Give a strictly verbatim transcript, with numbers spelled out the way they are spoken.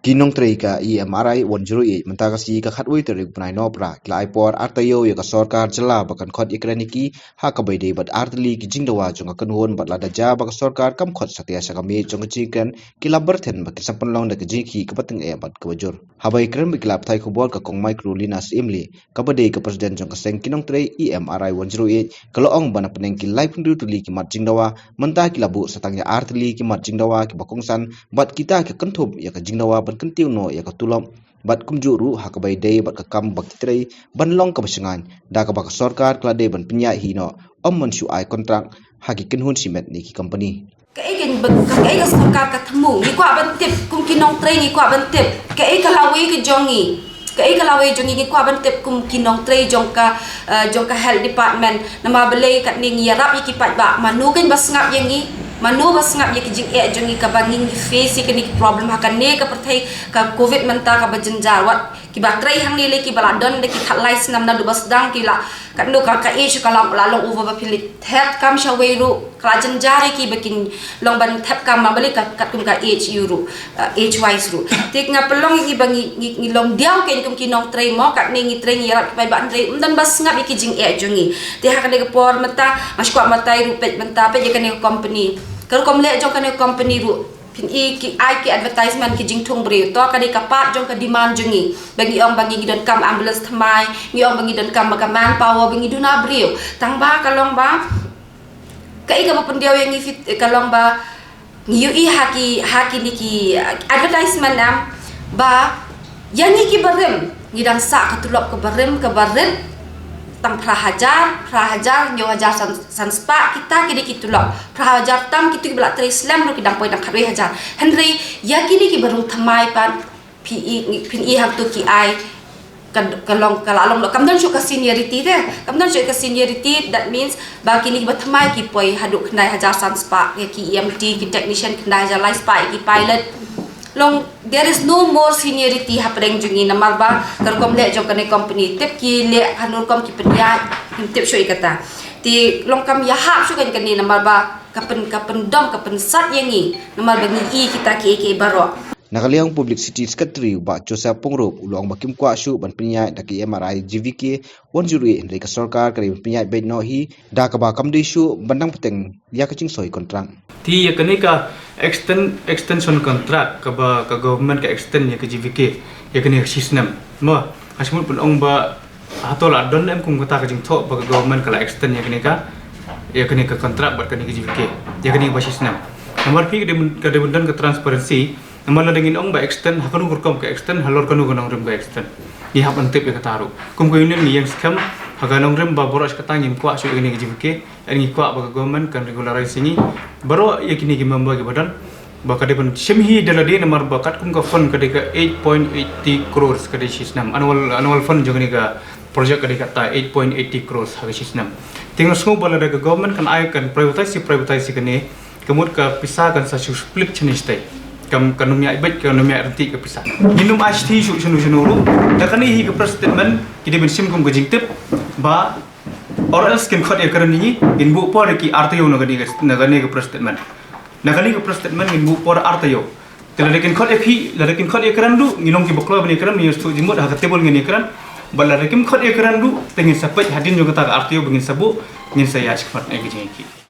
Ki nongtrei ka E M R I one zero eight mynta ka sngi ka khatwei tarik u bnai Nohprah ki la ai por artaïew ïa ka sorkar jylla ba kan khot ïakren ïa ki ha kaba ïadei bad artylli ki jingdawa jong ka kynhun bad lada jia ba ka sorkar kam khot satia sha ka miej jong ka jingkren ki la byrthen ba kin sa pynlong da ka jingïakhih kaba tyngeh bad kaba jur. Haba ïakren bad ki lad pathai khubor ka Kong Microlina Syiemlieh kaba dei ka president jong ka seng ki nongtrei E M R I one zero eight ka la ong ba na pdeng ki laiphew hynriew tylli ki mat jingdawa mynta ki la buh sa tang ïa artylli ki mat jingdawa kiba kongsan bad kita ki kynthup ïa ka jingdawa ban kyntiew noh ïa ka tulop bad kumjuh ruh ha kaba ïadei bad ka kam ba ki trei ban long kaba shngaiñ da kaba ka sorkar ka la dei ban pynïaid hi noh ym ban shu ai kontrak ha ki kynhun shimet ne ki kompani. Kaei ka, kaei ka sorkar ka thmu, ngi kwah ban tip kum ki nongtrei, ngi kwah ban tip kaei ka lawei ka jong ngi. Kaei ka lawei jong ngi, ngi kwah ban tip kum ki nongtrei jong ka, eh, jong ka health department. Namar balei katne ngi ïarap ïa ki paidbah, mano kein ba sngap ïa ngi, mano ba sngap ïa ki jingeh jong ngi kaba ngi face ïa kine ki problem ha kane ka pyrthei ka covid mynta kaba jynjar. Wat kiba trei hangne lei kiba la don da ki khatlai snem naduh ba sdang ki la, katno ka, ka age ka la, la long over ba phi leit thep kam shawei ruh ka la jynjar ïa ki ba kin long ban thep kam ma balei ka, katkum ka age ïa u ruh, uh, age wise ruh. Te nga pynlong ïa ki ba ngi, ngi, ngi long diaw kein kum ki nongtrei mo, katne ngi trei ngi ïarap ki paidbah, hynrei ym don ba sngap ïa ki jingeh jong ngi. Te ha kane ka por mynta nga shu kwah batai ruh, peit mynta, peit ïa kane ka company, ka rukom leh jong kane ka company ruh. Phin i ki, ai ki advertisement ki jingthung briew. To ka dei ka part jong ka demand jong ngi. Ba ngi ong ba ngi, ngi donkam ambulance thymmai, ngi ong ba ngi donkam ba ka manpower, ba ngi duna briew. Tang ba ka long ba kaei kaba pyndiaw ïa ngi fit, ka long ba ngi ïohi ha ki, ha kine ki, uh, advertisement, em, ba ïa ngi ki barim ngi dang sah ka tulop ka barim, ka barit tang phra hajar, phra hajar, hynñiew hajar san, san spah, kita ki dei ki tulop. Phra hajar tam, kito kiba la trei slem ruh ki dang poi tang khatwei hajar. Hynrei ïa kine kiba rung thymmai pat, phi i, phin i hangto ki ai ka, ka long, ka la long, kam don shuh ka seniority te. Kam don shuh ka seniority, that means ba kine kiba thymmai ki poi haduh khyndai hajar san spah, ïa ki E M T, ki technician khyndai hajar lai spah, ïa ki pilot. Long, there is no more seniority hapdeng jong ngi namar ba ka rukom leh jong kane company. Tip ki leh hano rukom ki pynïaid, ngim tip shuh ïa kata. Te long kam ïahap shuh kein kane namar ba ka pyn, ka pyndom, ka pynsat ïa ngi namar ba ngi i kita kiei kiei baroh. Na ka liang Publicity Secretary u Bah Joseph Pyngrope u la ong ba kim kwah shuh ban pynïaid da ka E M R I G V K one zero eight, hynrei ka sorkar ka dei ban pynïaid beit noh hi da kaba kam dei shuh ban dang bteng ïa ka jingsoi kontrak. Te ïa kane ka extend, extension contract kaba ka government ka extend ïa ka G V K ïa kane ka shisnem. Mo, ha shu mut pyn ong ba hato la don em kum kata ka jingthoh ba ka government ka la extend ïa kane ka, ïa kane ka contract bad kane ka G V K ïa kane kaba shisnem. Namar phi ka dei ban, ka dei ban don ka transparency. Namar lada ngin ong ba extend, ha kano ka rukom ka extend, halor kano ka nongrim ka extend, ngi hap ban tip ïa kata ruh. Kum ka union ngi ïeng skhem ha ka nongrim ba baroh shi katta ngim kwah shuh ïa kane ka G V K. Ngi kwah ba ka government kan regularize ïa ngi baroh ïa kine ki member kiba don. Ba ka dei ban shim hi da lade namar ba katkum ka fund ka dei ka eight point eighty crores ka dei shisnem, annual, annual fund jong kane ka project ka dei kata eight point eighty crores ha ka shisnem. Te nga sngew ba lada ka government kan ai, kan privatize, shi privatize ïa kane, ka mut ka pisa kan sa shu split shane shatai. Kam, kan ym ïaid beit, kan ym ïaid ryntih ka pisa. Ngin ym ai shithi shuh shano shano ruh. Da kane hi ka press statement ki dei ban shim kum ka jingtip ba or else kin khot ïakren ïa ngi, kin buh por ïa ki artaïew na kane ka, na kane ka press statement. Na kane ka press statement ngin buh por artaïew. Te lada kin khot ïa phi, lada kin khot ïakren ruh, ngi long kiba kloi ban ïakren, ngi ïoh shuh jingmut ha ka table ngin ïakren. Bad lada kim khot ïakren ruh, te ngin sa peit hadien jong kata ka artaïew ba ngin sa buh, ngin sa ïaid shakhmat ïa ka jingïakhih.